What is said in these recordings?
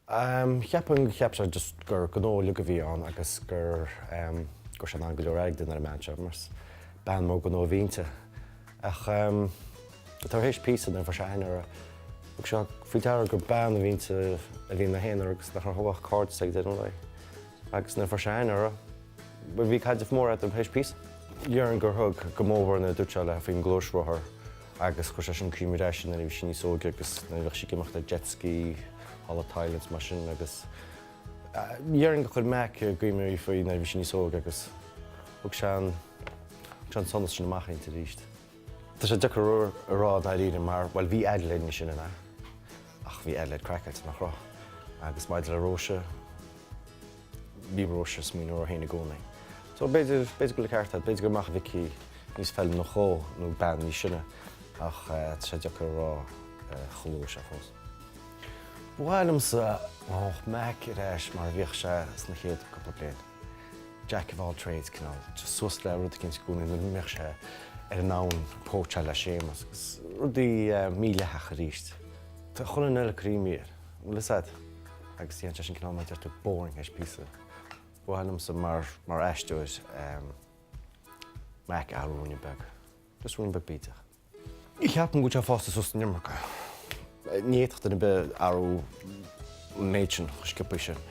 Cheapfainn gur cheap sé just gur gnó uilig a bhí ann agus gur go raibh sé in ann go leor airgid a dhéanamh ar an mbean seo mar is bean mór gnó a bhí inti. Ach tar éis píosa nuair a fuair sé aithne uirthi, thug sé faoi deara gur bean a bhí inti a bhí ina haonar agus nach raibh ach cairdeas ag deireadh an lae. Agus nuair a fuair sé aithne uirthi, bhuel bhí caidreamh mór eatarthu tar éis píosa. Déarfainn gur thug go mór nuair a dúirt sé léi faoin ngluaisrothar agus chuir sé sin cuimhní ar ais nuair a bhí sí níos óige agus nuair a bhíodh sí ag imeacht ar jet ski thall i Thailand is mar sin agus déarfainn gur chuir Mac i gcuimhne uirthi faoi nuair a bhí sí níos óige agus thug sé an thug sé an sonas sin amach inti arís. Tá sé deacair a rá dáiríre mar, bhuel bhí Adelaide níos sine ná, ach bhí Adelaide craiceáilte, nach raibh? Agus maidir le Róise, bhí Róise ag smaoineamh uirthi féin i gcónaí. So b'fhéidir, b'fhéidir go bhfuil an ceart agat, b'fhéidir go mbeadh Vicky níos feiliúnach dhó nó bean níos sine ach tá sé deacair a rá chomh luath seo fós. Ba mhaith liomsa dá mbeadh Mac ar ais mar a bhíodh sé sna chéad cúpla bliain. Jack of all trades cineál, just suas le rud eicínt i gcónaí nuair a mbeadh sé ar an abhainn ag póitseáil le Séamus agus rudaí mídhleathacha arís. Tá chuile dhuine eile ag cur imní air, bhfuil fhios a'd? Agus déanann sé sin cineál mar a deir tú boring théis píosa. Ba mhaith liomsa mar mar aisteoir Mac a athrú ruainne beag. Just ruainne beag bídeach. Ceapaim go bhfuil sé fásta suas an iomarca. Ní fhéadfadh duine ar bith athrú an méid sin chomh sciobtha sin.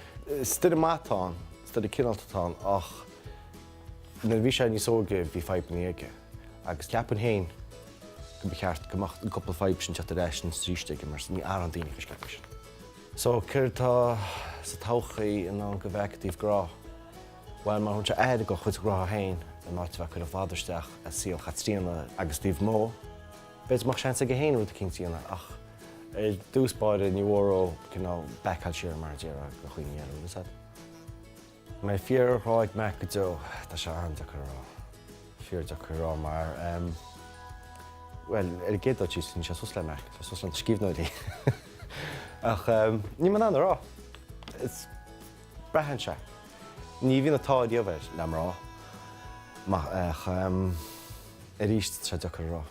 Is duine maith atá ann, is duine cineálta atá ann ach nuair a bhí sé níos óige bhí fadhbanna aige agus ceapaim féin go mba cheart go mbeadh an cúpla fadhb sin teacht ar ais anois arís aige mar ní athraíonn daoine chomh sciobtha sin. So céard atá sa todhchaí i ndán do Mhac i dtaobh grá? Bhuel, má thugann sé aire dá chuid grá féin, in áit a bheith ag cur an mhadra isteach i saol Chaitríona agus i dtaobh Mo, b'fhéidir go mbeadh seans aige féin rud eicínt a dhéanamh, ach ar dtús báire ní mhór dhó cineál backáil siar mar a déarfá do dhaoine eile, bhfuil fhios a'd. An mbeidh fíorghrá ag Mac go deo? Tá sé an-deacair a rá. Fíordeacair a rá mar, em, bhuel, ar an gcéad dul síos, níl sé suas le Mac, tá sé suas leis na scríbhneoirí. Ach, em, níl mé in ann a rá. Is. Braitheann sé. Ní bhíonn an t-ádh riamh air le mná. Ach arís, tá sé deacair a rá.